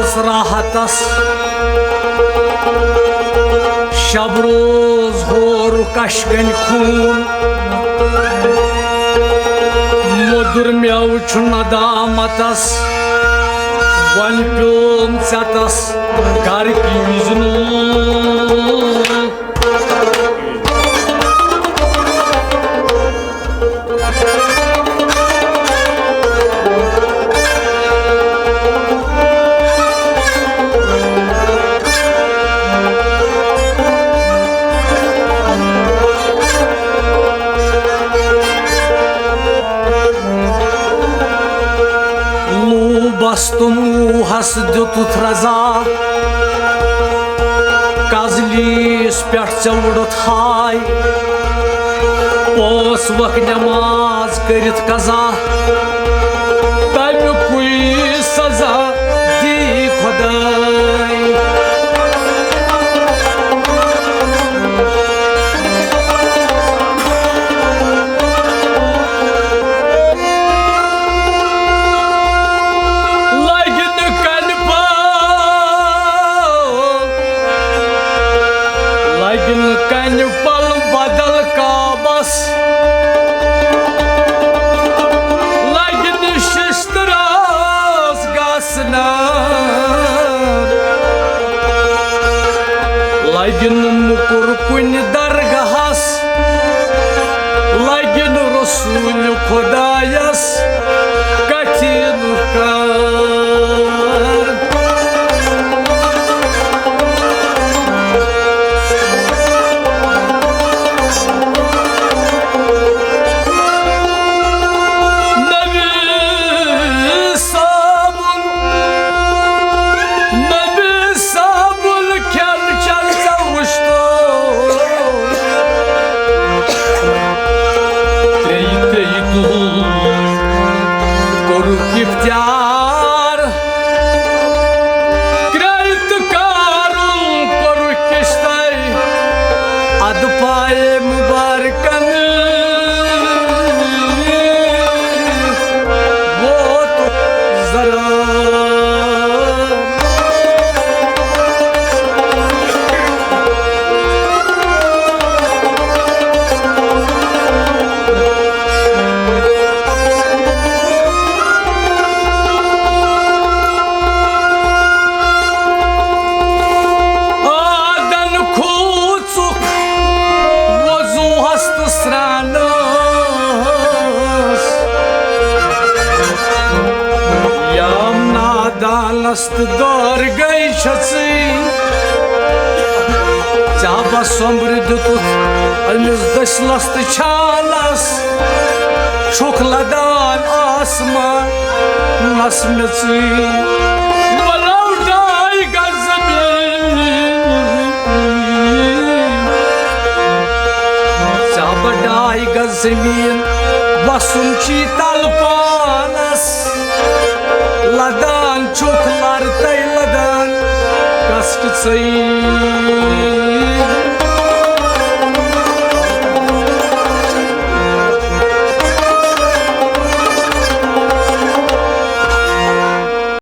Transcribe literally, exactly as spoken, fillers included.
راحتس۔ شب روز ہورُکھ کشکن خوٗن، مۄدُر مٮ۪وٕ چھُ ندامتس۔ وۄنۍ پیوم ژےٚ تس گرٕ کِنۍ زنوٗن۔ لوٗبس تہٕ موٗہس دیُتُتھ رضا، کزلیس پٮ۪ٹھ ژےٚ وُڈُتھ ہاے۔ پانٛژھ وق نماز کٔرِتھ قضا، تمیُکُے سزا دی خداے۔ لگہِ نہٕ کنہِ پل، لگہِ نہٕ کنہِ پل بدل کعبس، لگہِ نہٕ ششتراس گژھنس۔ لگہِ نہٕ مُکُر کُنہِ درگاہس، لگہِ نہٕ رسول خدایس کتھِ نُکار۔ نبی صابُن، نبی صابُن کھٮ۪ن چٮ۪ن ژےٚ وُچھتو۔ ترٛیٚیہِ ترٛیٚیہِ دۄہ کوٚرُکھ افطار۔ کرٛیہِ تہٕ کارُن کوٚرُکھ کِشتَے، اَدٕ پایے مُبارکَن ووت ضرار۔ آدن کھوٗژُکھ وضوٗہس تہٕ سرٛانس، یام نادانس تہٕ دار گٔے چھژٕے۔ ژےٚ بس سۄمبرِ دیُتُتھ أمِس دٔسۍ لس تہٕ چھانس، چھُکھ لدان آسمانس میژٕے۔ ولو ڈاے گز زمین، ژےٚ بہ ڈاے گز زمین وسُن چھی تل پانس۔ لدان چھُکھ لر تَے لدان کس کِژَے۔